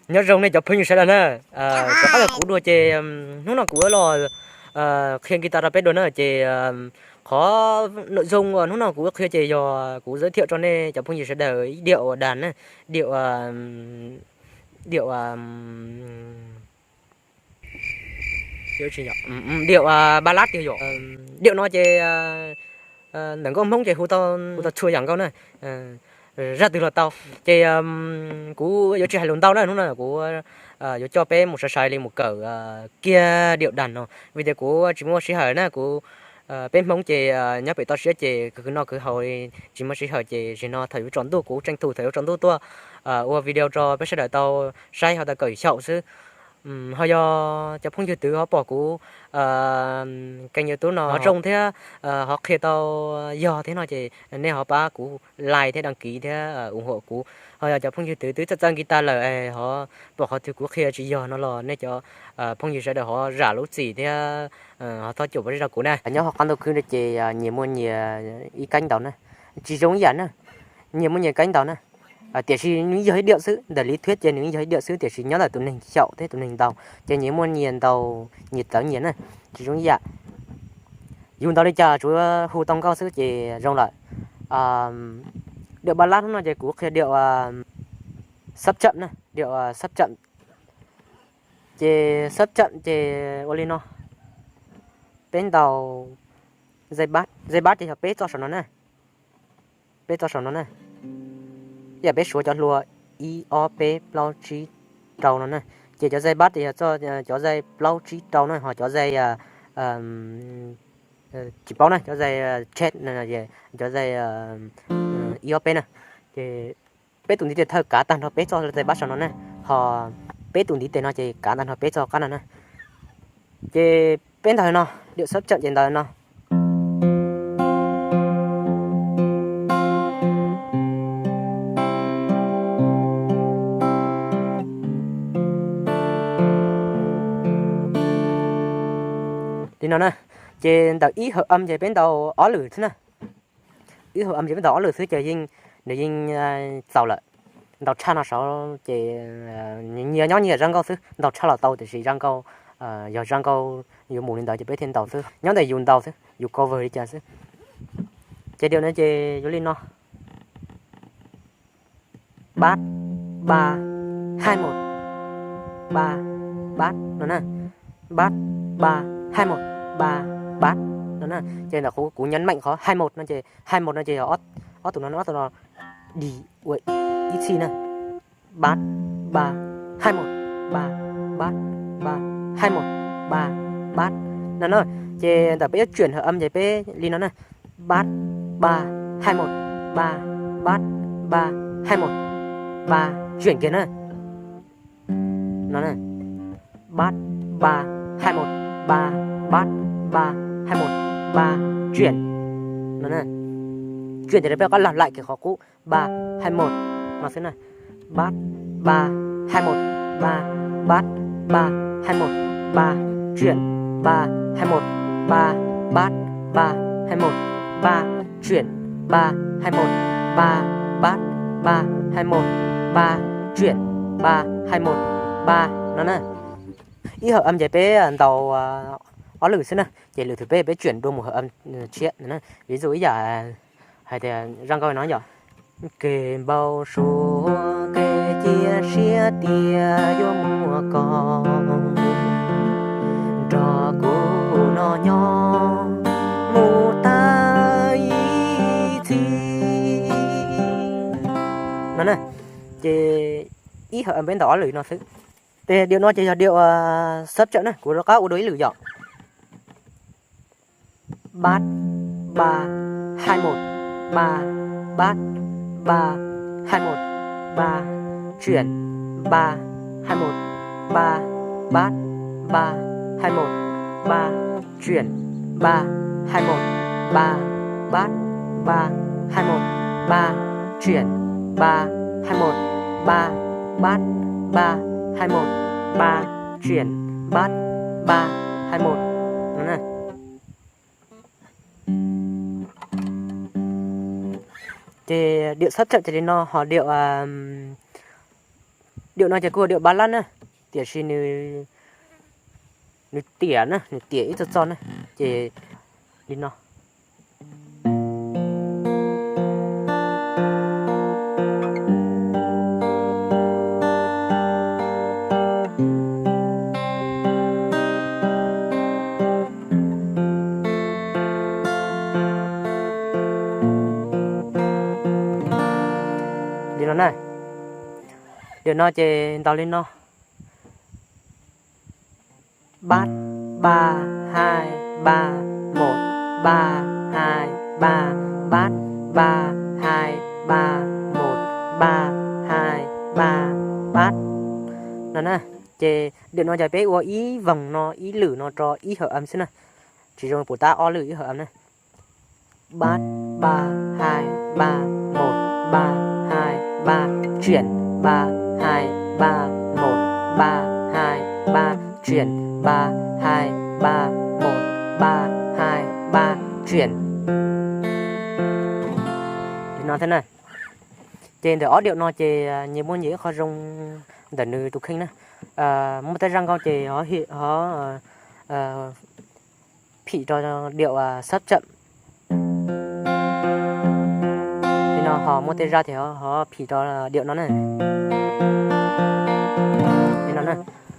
Nyob zoo nej cov phooj ywg sawv daws na, rov qab los kuv dua ces hnub no kuv los qhia guitar rau peb dua na ces qhov nội dung uas hnub no kuv qhia ces yog kuv giới thiệu rau nej cov phooj ywg sawv daws ib điệu uas đàn na, điệu điệu điệu ballad tiag yom. Điệu no ces ntawm nkauj Hmoob ces hu tau, hu tau txhua yam nkauj na, zaj twg los tau. Ces kuv yuav tsis hais lus ntau na, hnub no kuv yuav coj peb mus sai sai li mus kawm kiag điệu đàn no, vim tias kuv tsis muaj sij hawm na, kuv peb Hmoob ces nyob pem toj siab ces khwv noj khwv haus li, tsis muaj sij hawm ces zaum no thaum yuav tsaus ntuj kuv tranh thủ thaum yuav tsaus ntuj tuaj ua video rau peb sawv daws tau saib ho tau kawm xyaum xwb. Ho yog cov phooj ywg twg ho pom kuv kênh YouTube no ho zoo thiab ho qhia tau yog thiab no ces nej ho pab kuv like thiab đăng ký thiab ủng hộ kuv. Ho yog cov phooj ywg twg twb txawj txawj guitar lawm ho pom qhov twg kuv qhia tsis yog no los nej cov phooj ywg sawv daws ho zam lub txim thiab ho txhob cuam pov tseg rau kuv na. Nyob hauv qab ntuj khwb no ces nyias muaj nyias ib kab ntaus na, tsis zoo ib yam na, nyias muaj nyias kab ntaus na. Tiam sis nws yog ib điệu xwb, ntawm lý thuyết ces nws yog ib điệu xwb, tiam sis nyob ntawm tus neeg xyaum thiab tus neeg ntaus ces nyias muaj nyias ntaus, nyias txawv nyias na, tsis zoo ib yam. Yus ntaus li cas tsuav hu tau nkauj xwb ces zoo lawm. Điệu ballad no ces kuv qhia điệu sub chậm na, điệu sub chậm. Ces sub chậm ces ua li no, peb ntaus dây bass, dây bass ces yog peb txoj saum no na, peb txoj saum no na. Ib yam peb suav cov hlua ib ob peb plaub tsib rau no na, ces cov dây bass ces yog cov dây plaub tsib rau na, ho cov dây tsis paub na, cov dây chest, cov dây ib ob peb na. Ces peb tus ntiv tes thawj kav tag nrho peb txoj dây bass saum no na, ho peb tus ntiv tes no ces kav tag nrho peb txoj qab no na. Ces peb ntaus no, điệu sub chậm ces ntaus no. Li no na, ces ntawm ib hợp âm ces peb ntaus ob lwm xwb na. Ib hợp âm ces peb ntaus ob lwm xwb ces yeej, nws yeej txaus lawm. Ntaus tshaj no saud ces nyias nyob nyias zaj nkauj xwb, ntaus tshaj los tau tiam sis zaj nkauj, yog zaj nkauj yuav mus li ntawd ces peb thiaj ntaus xwb, nyob ntawm yus ntaus xwb, yus cover li cas xwb. Ces điệu no ces yuav li no. Bass, ba, hai một, ba, bass no na. Bass, ba, hai một, ba, bass no na. Ces ntawm kuv, kuv nhấn mạnh qhov hai một no ces hai một no ces yog ob tug no, ob tug no đi ua ib txhij na. Bass, ba, hai một, ba, bass, ba, hai một, ba, bass no na. Ces ntawm peb yuav chuyển hợp âm ces peb li no na. Bass, ba, hai một, ba, bass, ba, hai một, ba, chuyển kiag na. No na. Bass, ba, hai một, ba, bass, ba, hai một, ba, chuyển. No na. Chuyển ces peb rov qab lặp lại kiag qhov qub ba, hai một no xwb na. Bass, ba, hai một, ba, bass, ba, hai một, ba, chuyển, ba, hai một, ba, bass, ba, hai một, ba, chuyển, ba, hai một, ba, bass, ba, hai một, ba, chuyển, ba, hai một, ba no na. Ib hợp âm ces peb ntaus ob lwm xwb na, ces lwm thwm peb, peb chuyển dua mus hợp âm tshiab na. Ví dụ ib yam hais tias zaj nkauj no yog, kev npau suav kev cia siab tias yuav muaj koj nrog kuv no nyob mus tag ib txhis no na. Ces ib hợp âm peb ntaus ob lwm no xwb. Ces điệu no ces yog điệu sub chậm na, kuv rov qab ua dua ib lwm yom. Bass, ba, hai một, ba, bass, ba, hai một, ba, chuyển, ba, hai một, ba, bass, ba, hai một, ba, chuyển, ba, hai một, ba, bass, ba, hai một, ba, chuyển, ba, hai một, ba, bass, ba, hai một, ba, chuyển, bass, ba, hai một. Ces điệu sub chậm ces li no, ho điệu Điệu no ces kuj điệu ballad na, tiam sis nws, nws tiam na, nws tiam ib txoj txoj na, ces li no. Li no na. Điệu no ces ntaus li no. Bát, ba, hai, ba, một, ba, hai, ba, bát, ba, hai, ba, một, ba, hai, ba, bát. No na, ces điệu no ces peb ua ib vòng no, ib lwm no rau ib hợp âm xwb na. Tsis zoo puas tab ob lwm ib hợp âm na. Bát, ba, hai, ba, một, ba, hai, ba, chuyển, ba, hai, ba, một, ba, hai, ba, chuyển, ba, hai, ba, một, ba, hai, ba, chuyển. Li no thiab na. Ces ntawm ob điệu no ces nyias muaj nyias ib qho zoo ntawm nws tus kheej na. Muaj tej zaj nkauj ces ho, ho phim rau điệu sab chậm. Li no ho muaj tej zaj ces ho phim rau điệu no na. Li no na.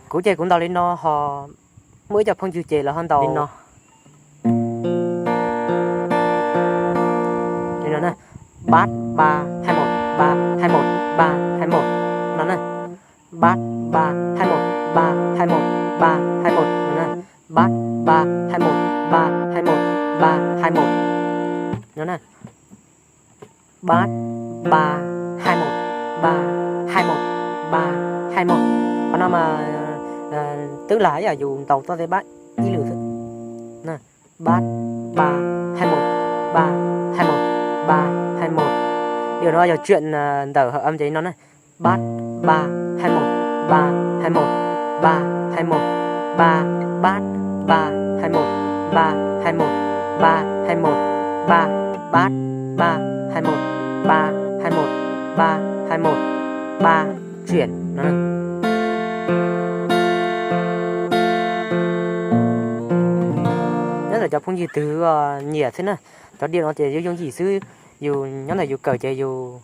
Kuv ces kuv ntaus li no ho muaj ib co phooj ywg ces lawv ho ntaus li no. Li no na. Bát, ba, hai, một, ba, hai, một, ba, hai, một. No na. Bát, ba, hai, một, ba, hai, một, ba, hai, một. No na. Bát, ba, hai, một, ba, hai, một, ba, hai, một. No na. Bát, ba, hai, một, ba, hai, một, ba, hai, một. Qhov no mas tức là yog yus ntaus toj tej bát ib lwm xwb. Bát, ba, hai, một, ba, hai, một, ba, hai, một. Điệu no yog chuyển ntawm hợp âm ces no na. Bát, ba, hai, một, ba, hai, một, ba, hai, một, ba, bát, ba, hai, một, ba, hai, một, ba, hai, một, ba, bát, ba, hai, một, ba, hai, một, ba, hai, một, ba, chuyển. Nyob ntawm cov phooj ywg twg nyiam xwb na, cov điệu no ces yooj yooj yim xwb, yus nyob ntawm yus kawm ces yus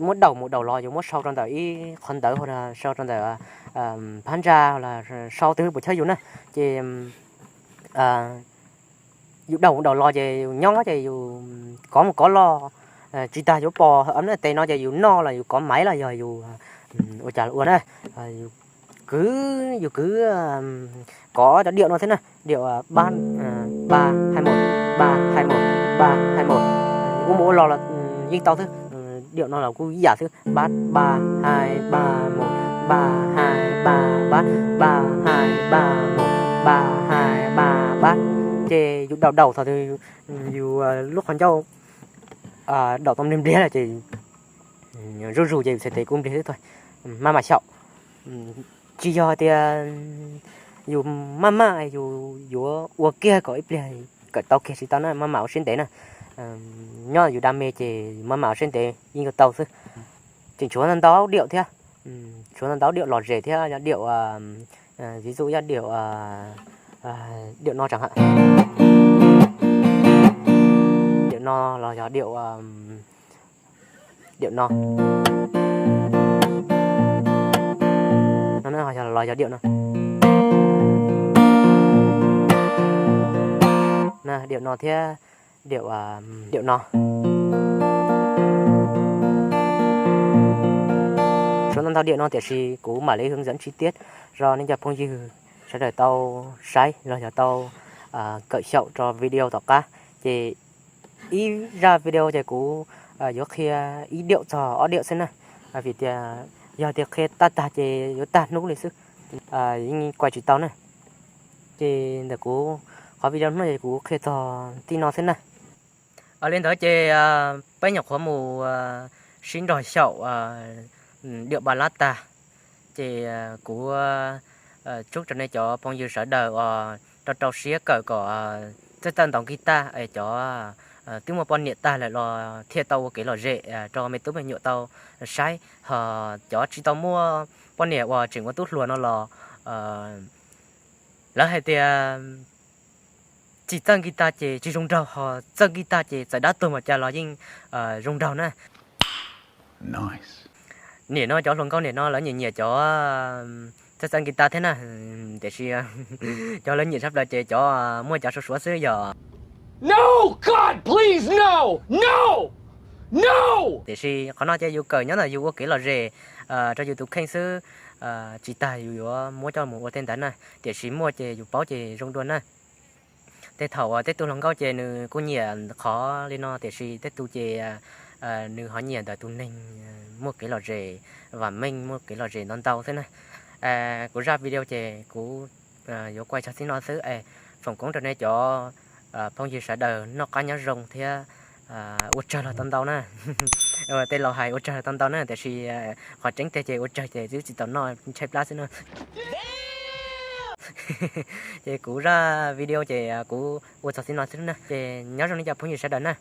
muab daus mus daus los, yus muab sau rau ntawm ib qhov ntawv, sau rau ntawm phab ntsa, sau twg puas chob yus na. Ces yus daus mus daus los ces yus nyob ces yus kov mus kov los, tsis tas yuav pom hợp âm na, tes no ces yus noj los yus kov maiv los yog yus ua cas los ua na, kwv, yus kwv kov cov điệu no thiab na, điệu bát, ba, hai, một, ba, hai, một, ba, hai, một. Ua mus ua los los yeej tau xwb. Điệu no los kuj ib yam xwb, bát, ba, hai, ba, một, ba, hai, ba, bát, ba, hai, ba, một, ba, hai, ba, bát. Ces yus daus daus thaum twg yus lub qhov ncauj daus tau npliag npliag lawm ces zuj zus ces yus txhais tes kuj npliag xwb tau, maj mam xyaum. Tsis yog tias yus maj maj yus yuav ua kiag kom ib pliag kawm tau kiag tsis tau na, maj mam ua siab ntev na. Nyob yus đam mê ces maj mam ua siab ntev yeej yuav tau xwb. Tseem tshuav ntau ntau điệu thiab, tshuav ntau ntau điệu lom zem thiab, yog điệu, ví dụ yog điệu, điệu no chẳng hạn. Điệu no los yog điệu, điệu no. No los yog điệu no. Điệu no thiab, điệu, điệu no. Tshuav ntau ntau điệu no tiam sis kuv mam li hướng dẫn chi tiết rau nej cov phooj ywg sawv daws tau saib los yog tau kawm xyaum rau video tom qab. Ces ib zaj video ces kuv yuav qhia ib điệu txog ob điệu xwb na, vim tias yog tias qhia tag tag ces yuav tag hnub li xwb, yeej quay tsis tau na. Ces ntawm kuv qhov video hnub no ces kuv qhia txog tij no xwb na. Li ntawd ces peb nyuam qhuav mus sib nrog xyaum điệu ballad tag, ces kuv chúc rau nej cov phooj ywg sawv daws rau rau siab kawm kom txawj txawj ntaus guitar es cov twb muaj poj niam tag lawm los thiaj tau ua kev lom zem rau me tub me nyuam tau saib, ho cov tsis tau muaj poj niam uas tseem ua tub hluas no los lawv hais tias tsis txawj nkij tag ces tsis zoo nraug, ho txawj nkij tag ces txawm dab tuag mas cas los yeej zoo nraug na. Nim no cov hluas nkauj nim no lawv nyiam nyiam cov txawj txawj nkij tag thiab na, tiam sis cov lawv nyiam tshaj plaws ces cov muaj cov suav suav xwb yog. Tiam sis qhov no ces yus kawm nyob ntawm yus ua kev lom zem rau yus tus kheej xwb, tsis tas yus yuav muab coj mus ua tej ntawd na, tiam sis muaj ces yus paub ces zoo dua na. Tej thaum uas tej tug hluas nkauj ces nws kuj nyiam qhov li no tiam sis tej tug ces nws ho nyiam ntawm tus neeg muaj kev lom zem, vam meej muaj kev lom zem ntau ntau xwb na. Kuv zaj video ces kuv yuav kuaj txog txij no xwb es foom koob rau nej cov phooj ywg sawv daws noj qab nyob zoo thiab ua tsawg los tau ntau na. Tej laus hais ua tsawg los tau ntau na, tiam sis qhov tseeb tiag ces ua tsawg ces twb tsis tau noj, ntshai plab xwb na. Ces kuv zaj video ces kuv ua txog txij no xwb na, ces nyob zoo nej cov phooj ywg sawv daws na.